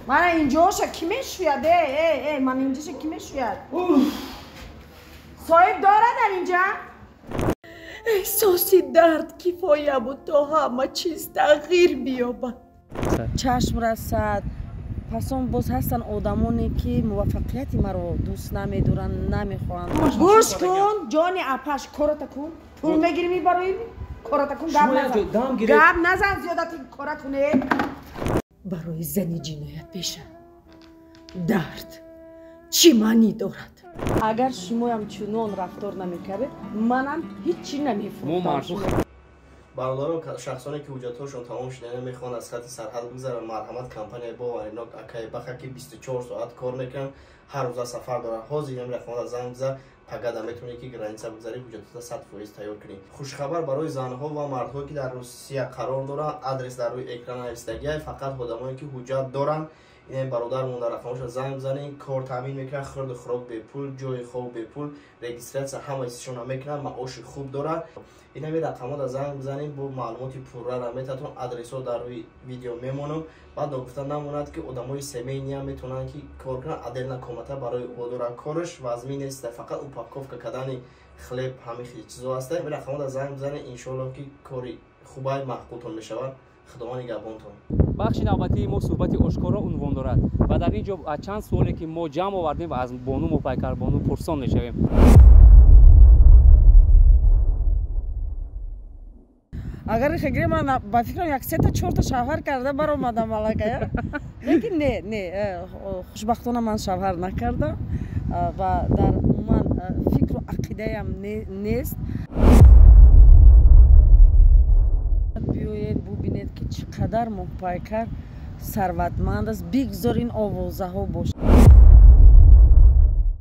Мана инҷоша ки мешӯяд? Э, э, э, мана инҷоша ки мешӯяд? Соҳиб дорад дар инҷа? Эҳсоси дард кифоя буд, то ҳама чиз тағйир биёбад. Чашм расад. Пас он боз ҳастанд одамоне, ки муваффақияти маро дӯст намедоранд, намехоҳанд. Гӯш кун, ҷони апаш, кората кун. Пул мегирӣ, мебарои, кората кун, гап назан. Гап назан, зиёдати кора куне. Барои зани ҷиноятпеша дард чӣ маънӣ дорад? Агар шумоям чунон рафтор намекардед, манам ҳеҷ чӣ намефурӯхтам. Бародарон, шахсоне ки ҳуҷҷатҳошон тамом шуда, мехоҳанд аз хати сарҳад бигзаранд, марҳамат, компанияи боваринок акаи Баха, ки 24 соат кор мекунанд, ҳар рӯза сафар доранд. Ҳозир ҳам рақамада занг бизар, пагада метавонӣ ки граница бигзарӣ, ҳуҷҷатота 100% тайёр кунӣ. Хушхабар барои занҳо ва мардҳо, ки дар Русия қарор доранд. Адрес дар рӯи экран нависдагиай. Фақат одамое ки ҳуҷҷат доранд, ин бародармон дар рақамоша занг бизанед, кор таъмин мекунад, хӯрду хӯрок бепул, ҷои хоб бепул, регистрация ҳама чизшона мекунад, маоши хуб дорад. Ин ҳами рақамода занг бизанед, бо маълумоти пуррара метатон. Адресҳо дар рӯи видео мемонам. Баъд ногуфта намонад, ки одамои семейный ам метавонанд ки кор кунанд. Отдельно комната барои ӯ дорад. Кораш вазмин нест, фақат упаковка кардани хлеб, ҳамин хели чизо ҳаста. Ин рақамода занг бизанед, иншоалло ки кори хубай маъқултон мешавад. Худованд нигаҳбонтон. Бахши навбатии мо суҳбати ошкоро унвон дорад ва дар ин ҷо чанд суоле ки мо ҷамъ овардем ва аз бону Моҳпайкарбону пурсон мешавем. Агар хегире, ман ба фикрам, як сета чорта шавҳар карда баромадам аллакай. Лекин не, не, хушбахтона ман шавҳар накардам ва дар умуман фикру ақидаям нест. Биёед, бубинед, ки чӣ қадар Моҳпайкар сарватманд аст. Бигзор ин овозаҳо бошад.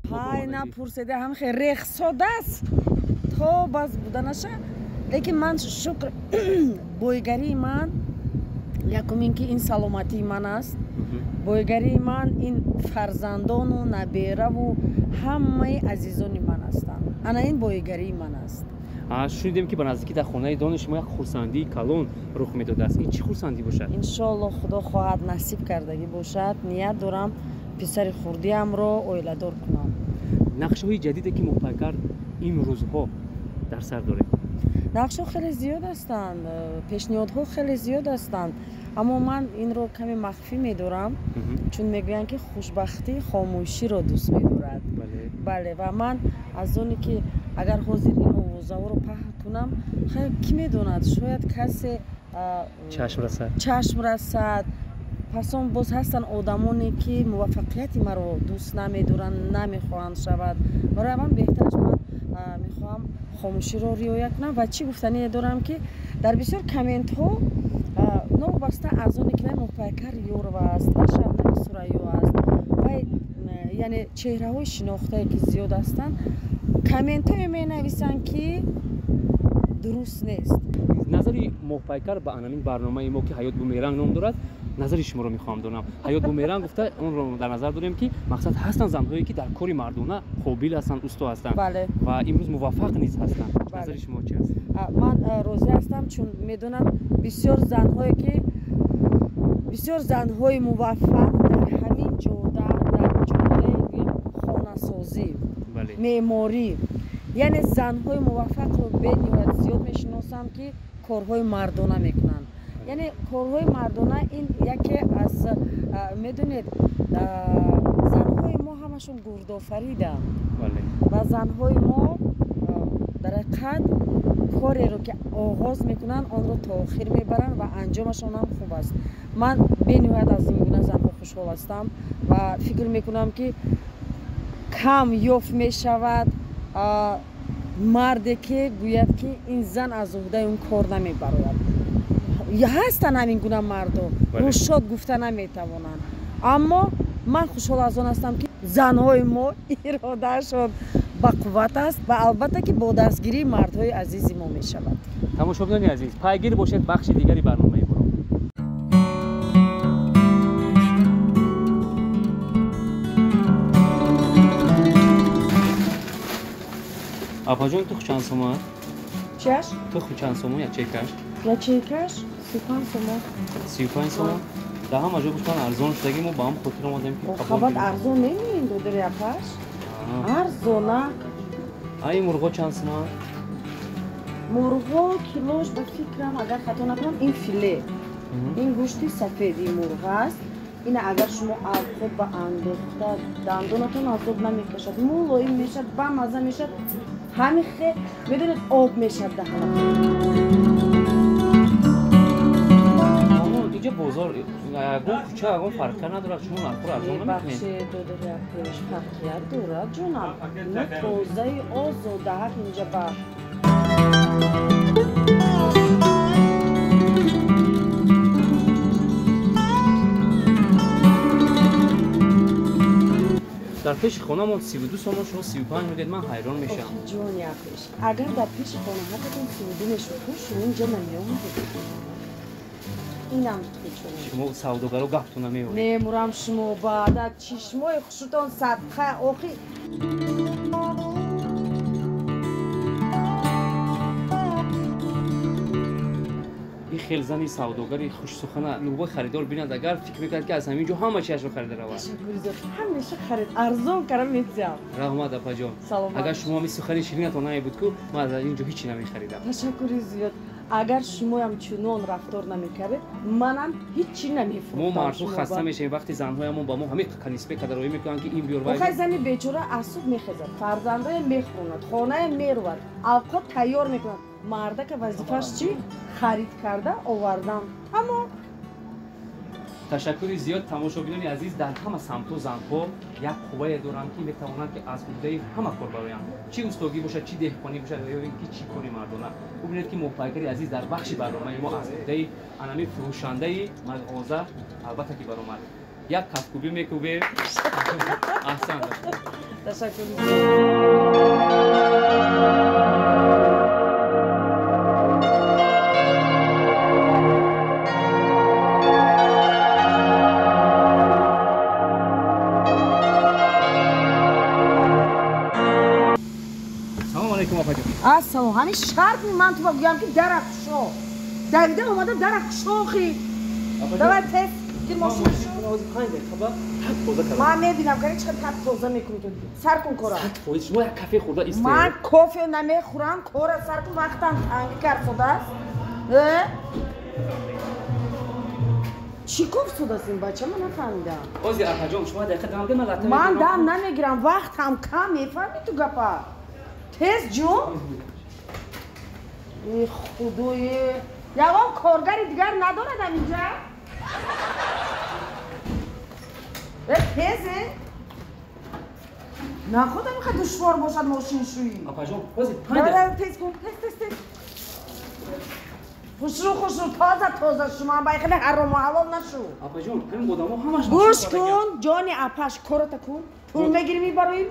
Ҳай, напурседе, ҳам хел рехсодааст то бас буданаша. Лекин ман шукр, бойгарии ман якум ин ки ин саломатии ман аст. Бойгарии ман ин фарзандону набераву ҳамаи азизони ман ҳастанд. Ана ин бойгарии ман аст. Шунидем, ки ба наздикӣ дар хонаи дони шумо як хурсандии калон рух медодааст. Ин чӣ хурсандӣ бошад? Иншоалло, Худо хоҳад, насиб кардагӣ бошад, ният дорам писари хурдиамро оиладор кунам. Нақшаҳои ҷадиде ки Моҳпайкар имрӯзҳо дар сар доред? Нақшҳо хеле зиёд ҳастанд, пешниҳодҳо хеле зиёд ҳастанд, аммо ман инро каме махфӣ медорам, чун мегӯянд, ки хушбахтӣ хомӯширо дӯст медорад. Бале, ва ман аз оне ки агар ҳозир ин овозаҳоро паҳн кунам, хайр, кӣ медонад, шояд касе чашм расад. Чашм расад. Пас он боз ҳастанд одамоне, ки муваффақияти маро дӯст намедоранд, намехоҳанд шавад. Барои ман беҳтараш ман мехоҳам хомӯширо риоя кунам. Ва чӣ гуфтание дорам, ки дар бисёр комментҳо, новобаста аз оне ки вай Моҳпайкар Ёрова аст ва Шабнами Сурайё аст, вай, яъне чеҳраҳои шинохтае ки зиёд ҳастанд, комментҳое менависанд, ки дуруст нест. Назари Моҳпайкар ба анамин барномаи мо, ки «Ҳаёт бумеранг» ном дорад, назари шуморо мехоҳам донам. «Ҳаёт бумеранг» гуфта, онро дар назар дорем, ки мақсад ҳастанд занҳое, ки дар кори мардона қобил ҳастанд, усто ҳастанд ва имрӯз муваффақ низ ҳастанд. Назари шумо чи аст? Ман розӣ ҳастам, чун медонам, бисёр занҳое ки, бисёр занҳои муваффақ дар ҳамин ҷода, дар ҷодаи хонасозӣ, меъморӣ, яъне занҳои муваффақро бениҳоят зиёд мешиносам, ки корҳои мардона мекунанд. Яъне корҳои мардона ин яке аз, медонед, занҳои мо ҳамашон гурдофариданд ва занҳои мо дар ҳақиқат кореро ки оғоз мекунанд, онро то охир мебаранд ва анҷомашон ҳам хуб аст. Ман бениҳоят аз ин гуна занҳо хушҳол ҳастам ва фикр мекунам, ки кам ёфт мешавад марде ки гӯяд, ки ин зан аз уҳдаи он кор намебарояд. Ҳастанд ҳамин гуна мардо, рӯшод гуфта наметавонанд, аммо ман хушҳол аз он ҳастам, ки занҳои мо иродаашон бақувват аст ва албатта ки бо дастгирии мардҳои азизи мо мешавад. Тамошобинони азиз, пайгир бошед бахши дигари барномаи моро. Апаҷон, тухм чанд сома? Чиаш? Тухм чанд сома, ячейкаш? Ячейкаш 35 сома. 35 сома. Дар ҳама ҷо гуфтан арзон шудаги, мо ба ҳам хотир омадем ки қабат арзон немин додари апаш. Арзонак. Ай мурғо чанд сима? Мурғо килош ба фикрам агар хато накунам ин филе. Ин гӯшти сафеди мурғ аст. Ина агар шумо авқот ба андохта дандонатон азоб намекашад, мулоим мешад, бамаза мешад, ҳамин хе медонед об мешад даҳанатон. Инҷа бозор ягон кӯча ягон фарқия надорад, шумо нархҳоро арзон намекунед? Бебахшед додари апеш, фарқият дорад ҷонам. Ино тозаи озодаҳак инҷа ба дар пеши хонамон 32 сомон, шумо 35 мегӯед, ман ҳайрон мешавам. Ҷони апеш, агар дар пеши хонаҳатон 32 мешуд, шумо инҷа намеомадед. Инам чунин. Шумо савдогаро гаптон намеоред. Мемурам шумо баъда чишмои хушрӯтон садқа охи. Ин хел зани савдогари хушсухана лубои харидор бинад, агар фикр мекунад ки аз ҳамин ҷо ҳама чиашро харида равад. Ташаккури зиёд. Ҳамеша харид арзон кара метиҳам. Раҳмат апаҷон. Агар шумо ҳамин сухани ширинатон намебуд ку, ман аз ин ҷо ҳечи намехаридам. Ташаккури зиёд. Агар шумоям чунон рафтор намекардед, манам ҳечи намефурӯхтам. Мо мардҳо хаста мешавем вақти занҳоямон ба мо ҳамин каниспе кадароӣ мекунанд ки ин биёр вай. Охай зани бечора аз субҳ мехезад, фарзандоя мехӯронад, хоная мерувад, авқот тайёр мекунад. Мардака вазифаш чӣ? Харид карда овардан. Тамом. Ташаккури зиёд тамошобинони азиз. Дар ҳама самтҳо занҳо як қуввае доранд ки метавонанд ки аз уҳдаи ҳама кор бароянд, чӣ устогӣ бошад, чӣ деҳқонӣ бошад ё ин ки чӣ кори мардона. Бубинед ки моҳпайкари азиз дар бахши барномаи мо аз уҳдаи анами фурӯшандаи мағоза албатта ки баромад. Як кафкӯбӣ мекӯбем. Аҳсан. Ташаккури Ассалом, ҳамин шарт ман ту ба гӯям ки дара кушо. Давида омада дара кушохи. Давай тез гир мошина шу. Ман мебинам ки чӣ қадр тоза мекунӣ ту. Сар кун кора. 100% шумо як кафе хӯрда истед. Ман кофе намехӯрам, кора сар кун, вақтам танги кард шудааст. Чӣ гуфт шудааст ин бача, ман нафаҳмидам. Ози апаҷон, шумо дақиқа дам ман лата. Ман дам намегирам, вақт ҳам кам, мефаҳмӣ ту гапа. Тез ҷун. Э худое, ягон коргари дигар надорадам инҷа? Э тезе? Наход ҳамин душвор бошад мошиншӯӣ. Апаҷон, ози панҷ. Тез кун, тез тез тез. Хушрӯ хушрӯ, тоза тоза шу, ман ба хеле ҳарому ҳалол нашу. Апаҷон, ҳамин одамо ҳамаш гӯш кун, ҷони апаш, кората кун. Пул мегирӣ мебароӣ?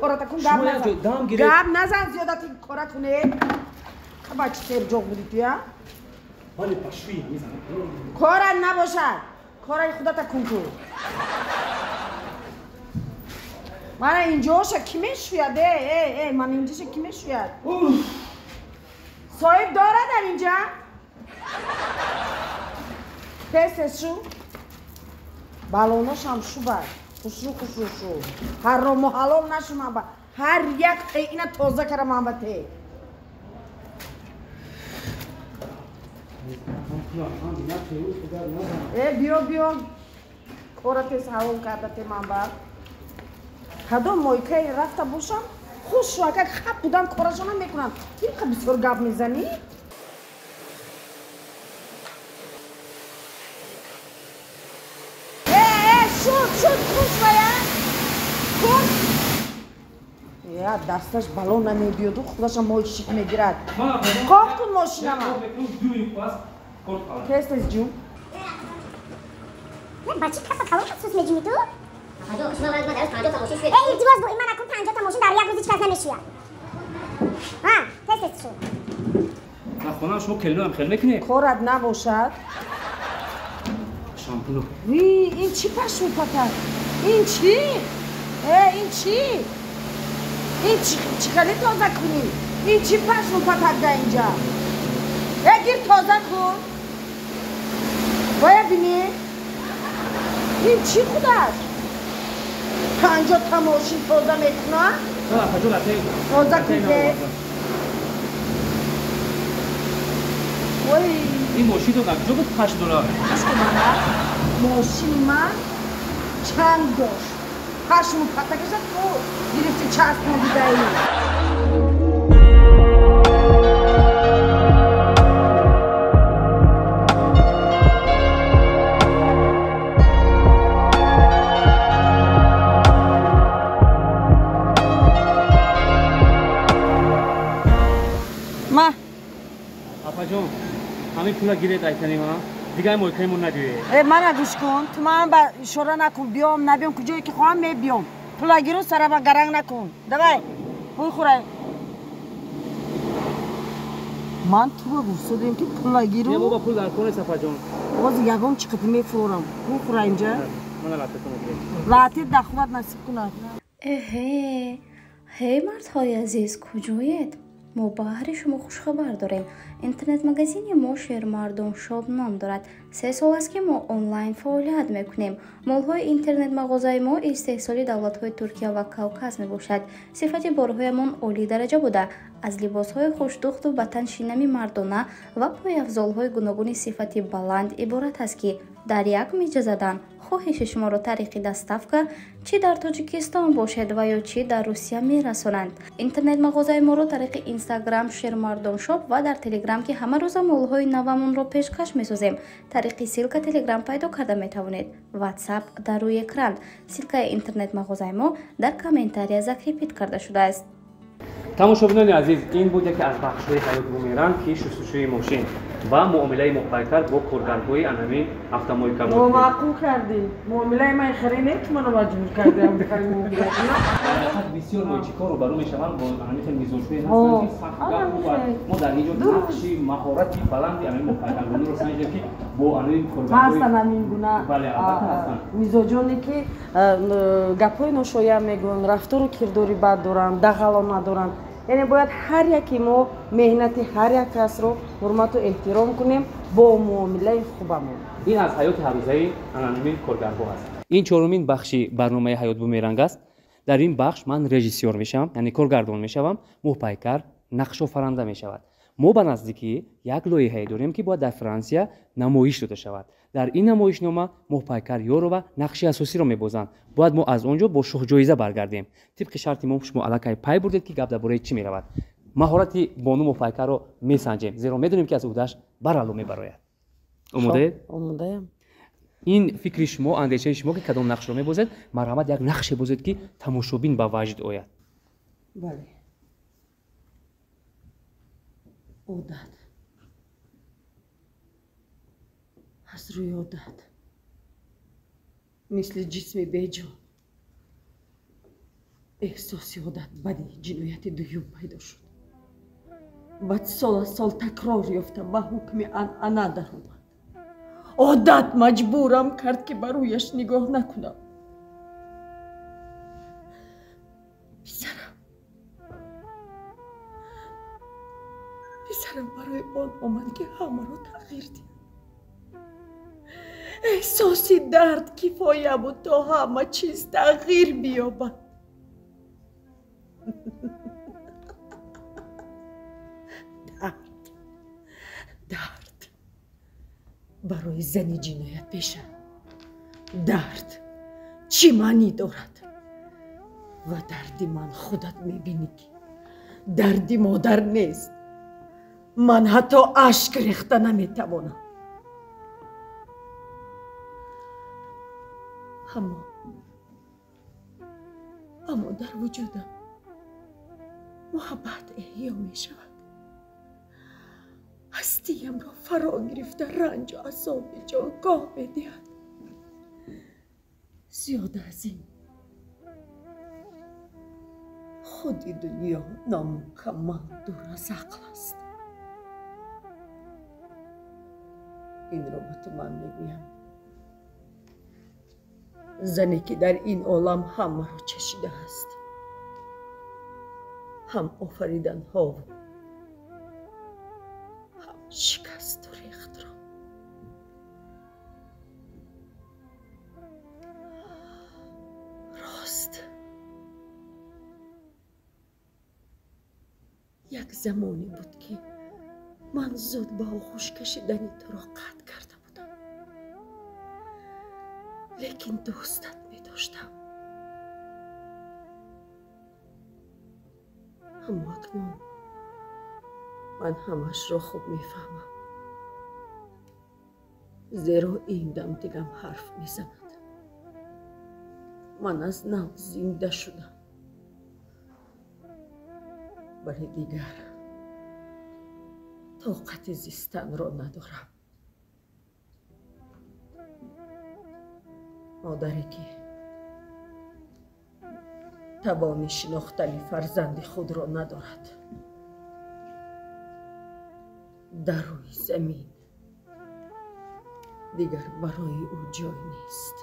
Кората кун, гап назан. Гап назан, зиёдати кора кунед. Бачи серҷоқ будӣ ту, я? Вале пашӯи мезанам. Кора набошад. Кораи худата кун ту. Мана инҷоша ки мешӯяд? Э, э, э, мана инҷоша ки мешӯяд? Соҳиб дорад дар инҷа? Тез тез шу. Балоношам шубад. Хушрӯ хушрӯ шу. Ҳарому ҳалол нашу ман ба. Ҳар як те ина тоза кара ман ба те. Э, биё биё. Кора тез ҳалол карда те ман ба. Кадом мойкае рафта бошам, хушу агар хап будам корашона мекунам. Инқа бисёр гап мезанӣ? Э, э, шуд, шуд, хуш вая. Кун. Я дасташ бало намебиёду, худаша мойшик мегирад. Қоқ кун мошинама. Тез тез ҷун. Бачи каса калон сус меҷунӣ ту? Э, илтимос бо ман акун 50 та мошин дар як рӯз ҳеҷ кас намешӯяд. Ҳа, тез тез шу. Дар хонаам шумо келиноам хел мекунед? Корат набошад. Шампуно. Ви, ин чӣ пашму патак? Ин чӣ? Э, ин чӣ? Ин чӣ хеле тоза кунӣ? Ин чӣ пашму патак дар инҷа? Э, гир тоза кун. Боя бинӣ. Ин чӣ худаш? 50 та мошин тоза мекунад? Тоза кунде. Ин мошинро дар куҷо буд паш дорад? Мошини ман чанг дошт. Пашму патакаша ту гирифти часпонидаӣ. Ма. Апаҷон, ҳамин пула гиред айтани ман. Дигар мойкаи мо набиёед. Э, мана гӯш кун, ту ман ба ишора накун, биём, набиём, куҷое ки хоҳам мебиём. Пула гиру сараба гаранг накун. Давай, ҳуй хӯрай. Ман туро гуфтодем ки пула гиру. Не, бобо, пул дар кор нест, апаҷон. Боз ягон чӣ қити мефурорам. Ҳуй хӯрай инҷа. Мана лататонро гиред. Латит дар худат насиб кунад. Эҳе, ҳей мардҳои азиз, куҷоед? Мо баҳри шумо хушхабар дорем. Интернет-магазини мо Шермардон Шоп ном дорад. 3 сол аст, ки мо онлайн фаъолият мекунем. Молҳои интернет-мағозаи мо истеҳсоли давлатҳои Туркия ва Кавказ мебошад. Сифати борҳоямон олии дараҷа буда, аз либосҳои хушдухту ба тан шинами мардона ва пойафзолҳои гуногуни сифати баланд иборат аст, ки дар як миҷа задан хоҳиши шуморо тариқи доставка чӣ дар Тоҷикистон бошед ва ё чӣ дар Русия мерасонанд. Интернет-мағозаи моро тариқи Инстаграм Шермардон Шоп ва дар Телеграм, ки ҳама рӯза молҳои навамонро пешкаш месозем, тариқи ссылка Телеграм пайдо карда метавонед. Ватсап дар рӯи экран. Ссылкаи интернет-мағозаи мо дар комментария закрепить карда шудааст. Тамошобинони азиз, ин буд яке аз бахшҳои ҳаёт бумеранг, ки шустушӯи мошин ва муомилаи моҳпайкар бо коргарҳои анами автомойка. Номаъқул кардӣ. Муомилаи ман хеле не, ки маро маҷбур кардӣ. Бисёр мойчикор рӯбарӯ мешаванд бо анами хел мизоҷҳое ҳастанд, ки сахт гап мо дар ин ҷо нақши маҳорати баланди анами моҳпайкарбониро санҷидем, ки бо анами коргарҳои ҳастанд ҳамин гуна мизоҷоне, ки гапҳои ношоям мегӯянд, рафтору кирдори бад доранд, дағалона доранд. Яъне бояд ҳар яки мо меҳнати ҳар як касро ҳурмату эҳтиром кунем бо муомилаи хубамон. Ин аз ҳаёти ҳаррӯзаи аноними коргарҳо аст. Ин чорумин бахши барномаи ҳаёт бумеранг аст. Дар ин бахш ман режиссёр мешавам, яъне коргардон мешавам, моҳпайкар нақшофаранда мешавад. Мо ба наздикӣ як лоиҳае дорем, ки бояд дар Франсия намоиш дода шавад. Дар ин намоишнома моҳпайкар Ёрова нақши асосиро мебозанд. Бояд мо аз он ҷо бо шоҳҷоиза баргардем. Тибқи шарти мо шумо аллакай пай бурдед, ки гап дар бораи чӣ меравад. Маҳорати бону моҳпайкарро месанҷем, зеро медонем, ки аз ӯҳдаш баралло мебарояд. Омодаед? Омодаям. Ин фикри шумо, андешаи шумо, ки кадом нақшро мебозед, марҳамат, як нақше бозед, ки тамошобин ба ваҷд ояд. Бале. Одат. Аз рӯи одат. Мисли ҷисми беҷон. Эҳсоси одат баъди ҷинояти дуюм пайдо шуд. Баъд сол аз сол такрор ёфта ба ҳукми анъана даромад. Одат маҷбурам кард, ки ба рӯяш нигоҳ накунам. Писарам барои он омад, ки ҳамаро тағйир диҳад. Эҳсоси дард кифоя буд, то ҳама чиз тағйир биёбад. Дард, дард барои зани ҷиноятпеша. Дард чӣ маънӣ дорад? Ва дарди ман худат мебинӣ, ки дарди модар нест. Ман ҳатто ашк рехта наметавонам. Аммо дар вуҷудам муҳаббат эҳё мешавад. Ҳастиямро фаро гирифта ранҷу азоби ҷойгоҳ медиҳад. Зиёда аз ин худи дунё номукаммал дур аз ақл аст. Инро ба ту ман мегӯям, зане ки дар ин олам ҳамаро чашидааст, ҳам офариданҳову ҳам шикасту рехтро. Як замоне буд, ки ман зуд ба оғӯш кашидани туро қатъ карда будам, лекин дӯстат медоштам. Аммо акнун ман ҳамаашро хуб мефаҳмам, зеро ин дам дилам ҳарф мезанад. Ман аз нав зинда шудам, вале дигар тоқати зистанро надорам. Модаре ки тавони шинохтани фарзанди худро надорад, дар рӯи замин дигар барои ӯ ҷой нест.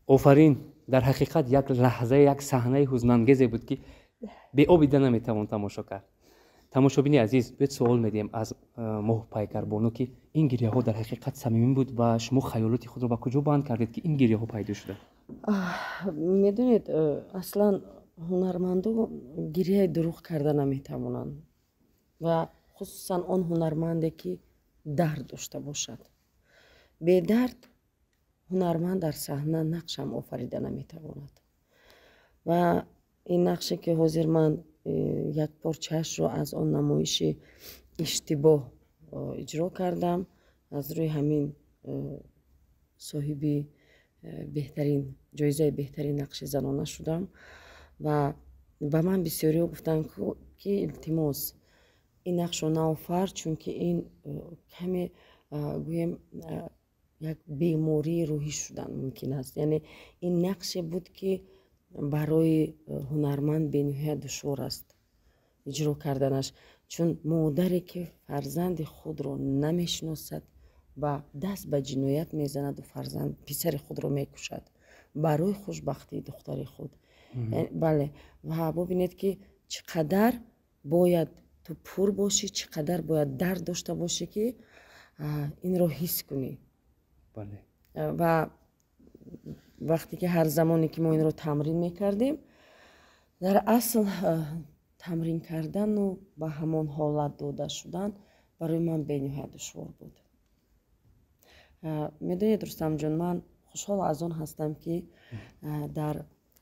Офарин, дар ҳақиқат як лаҳза, як саҳнаи ҳузнангезе буд, ки беоб дида наметавон тамошо кард. Тамошобини азиз, биёед суол медиҳем аз Моҳпайкарбону, ки ин гиряҳо дар ҳақиқат самимӣ буд ва шумо хаёлоти худро ба куҷо банд кардед, ки ин гиряҳо пайдо шуда? Медонед, аслан ҳунармандо гиряи дурӯғ карда наметавонанд ва хусусан он ҳунарманде, ки дард дошта бошад. Бедард ҳунарманд дар саҳна нақшам офарида наметавонад. Ва ин нақше, ки ҳозир ман як порчаашро аз он намоиши иштибоҳ иҷро кардам, аз рӯи ҳамин соҳиби беҳтарин ҷоизаи беҳтарин нақши занона шудам. Ва ба ман бисёриҳо гуфтанд, ки илтимос, ин нақшро наофар, чунки ин каме гӯем як бемории рӯҳӣ шудан мумкин аст. Яъне ин нақше буд, ки барои ҳунарманд бениҳоят душвор аст иҷро карданаш, чун модаре, ки фарзанди худро намешиносад ва даст ба ҷиноят мезанаду фарзанд писари худро мекушад барои хушбахтии духтари худ. Бале, ва бубинед, ки чӣ қадар бояд ту пур бошӣ, чӣ қадар бояд дард дошта бошӣ, ки инро ҳис кунӣ. Ва вақте ки ҳар замоне ки мо инро тамрин мекардем, дар асл тамрин кардану ба ҳамон ҳолат дода шудан барои ман бениҳоят душвор буд. Медонед, Рустамҷон, ман хушҳол аз он ҳастам, ки дар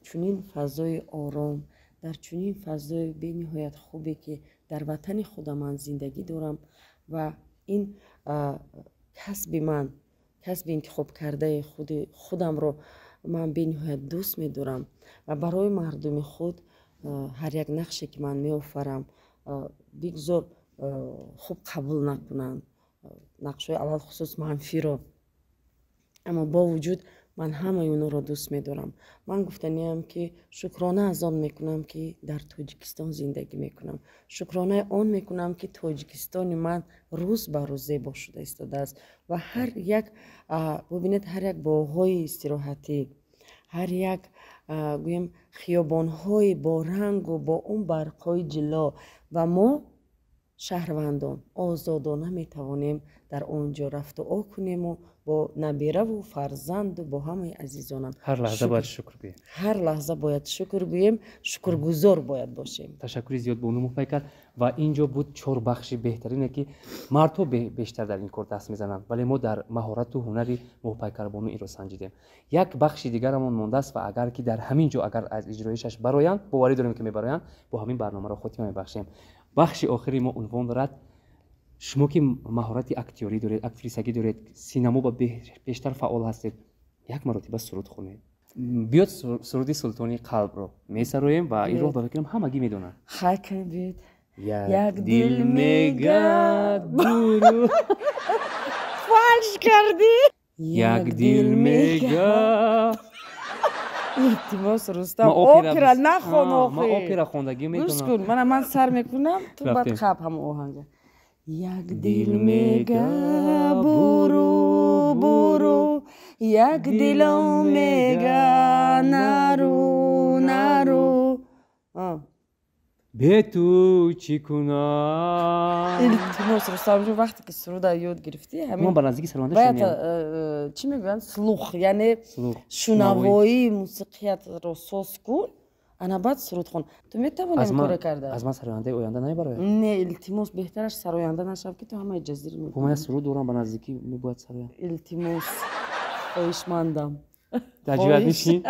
чунин фазои ором, дар чунин фазои бениҳоят хубе, ки дар ватани худам ман зиндагӣ дорам ва ин касби ман, касби интихобкардаи худи худамро ман бениҳоят дӯст медорам ва барои мардуми худ ҳар як нақше, ки ман меофарам, бигзор хуб қабул накунанд, нақшҳои алалхусус манфиро, аммо бо вуҷуд ман ҳамаи онҳоро дӯст медорам. Ман гуфтаниам, ки шукрона аз он мекунам, ки дар Тоҷикистон зиндагӣ мекунам, шукронаи он мекунам, ки Тоҷикистони ман рӯз ба рӯз зебо шуда истодааст ва ҳар як, бубинед, ҳар як боғҳои истироҳатӣ, ҳар як гӯем хиёбонҳои бо рангу бо он барқҳои ҷилло, ва мо шаҳрвандон озодона метавонем дар он ҷо рафту о кунему бо набераву фарзанду бо ҳамаи азизонам. Ҳар лаҳза бояд шукр гӯем. Ҳар лаҳза бояд шукр гӯем, шукргузор бояд бошем. Ташаккури зиёд, бону Моҳпайкар. Ва ин ҷо буд чор бахши беҳтарине, ки мардҳо бештар дар ин кор даст мезананд, вале мо дар маҳорату ҳунари Моҳпайкарбону инро санҷидем. Як бахши дигарамон мондааст ва агар ки дар ҳамин ҷо агар аз иҷроишаш бароянд, боварӣ дорем, ки мебароянд, бо ҳамин барномаро хотима мебахшем. Бахши охири мо унвон дорад: шумо ки маҳорати актёрӣ доред, актрисагӣ доред, синамо ба бештар фаъол ҳастед, як маротиба суруд хонед. Биёд, суруди Султони қалбро месароем ва инро ба фикрам ҳамагӣ медонанд. Хай, кани, биёед. Як дил мегад буру. Фалш кардӣ. Як дил мегад. Илтимос, Рустам, опера нахон. Охи, ман опера хондагӣ гӯш медонам. Кун, мана ман сар мекунам, ту баъд Рафтем. қаб ҳамон оҳанга. Як дил мега буру, буру, як дило мега нару, нару. Бе ту чӣ кунам? Илтимос, Рустамҷон, вақте ки суруда ёд гирифтӣ, ҳамин ба наздики саронда бояд чӣ мегӯянд, слух, яъне шунавоии мусиқиятро соз кун, ана баъд суруд хон. Ту метавонӣ ин коро карда? Аз ман сарояндаи оянда намебарояд? Не, илтимос, беҳтараш сароянда нашав, ки ту ҳамаи ҷазир мекунӣ. Ман суруд дорам, ба наздикӣ мебояд сароям. Илтимос, хоҳишмандам. Дар ҷоят нишин.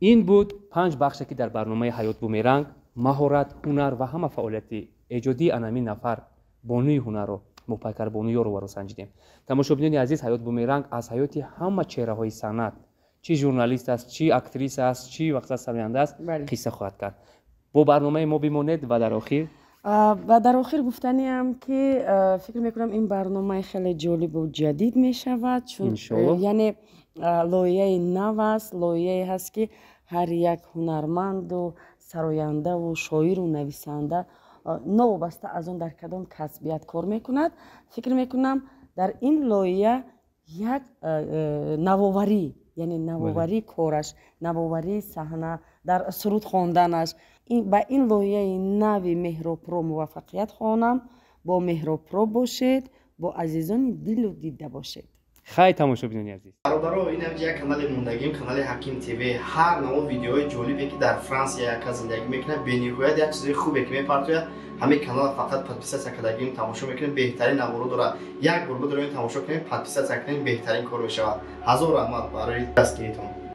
Ин буд 5 бахше, ки дар барномаи «Ҳаёт бумеранг» маҳорат, ҳунар ва ҳама фаъолияти эҷодии анамин нафар, бонуи ҳунарро, Моҳпайкар Бону Ёрованро санҷидем. Тамошобинони азиз, «Ҳаёт бумеранг» аз ҳаёти ҳама чеҳраҳои санъат, чӣ журналист аст, чӣ актриса аст, чӣ вақта сароянда аст, қисса хоҳад кард. Бо барномаи мо бимонед. Ва дар охир Ва дар охир гуфтаниам, ки фикр мекунам, ин барномаи хеле ҷолибу ҷадид мешавад, чун яъне лоиҳаи нав аст, лоиҳае ҳаст, ки ҳар як ҳунарманду сарояндаву шоиру нависанда, новобаста аз он дар кадом касбият кор мекунад, фикр мекунам, дар ин лоиҳа як навоварӣ, яъне навоварии кораш, навоварии саҳна дар суруд хонданаш. Ба ин лоиҳаи нави Меҳробпро муваффақият хоҳонам. Бо Меҳробпро бошед, бо азизони дилу дида бошед. Хай, тамошобинони азиз. Бародаро, ин як канали мондагим, канали Ҳаким ТВ. Ҳар навъ видеои ҷолибе, ки дар Франсия яка зиндагӣ мекунад, бениҳоят як чизои хубе ки мепартояд. Ҳамин канала фақат подписаться кардагим, тамошо мекунем, беҳтарин наворо дорад. Як бор бидорем, тамошо кунем, подписаться кунем, беҳтарин кор мешавад. Ҳазор раҳмат барои дастгиритон.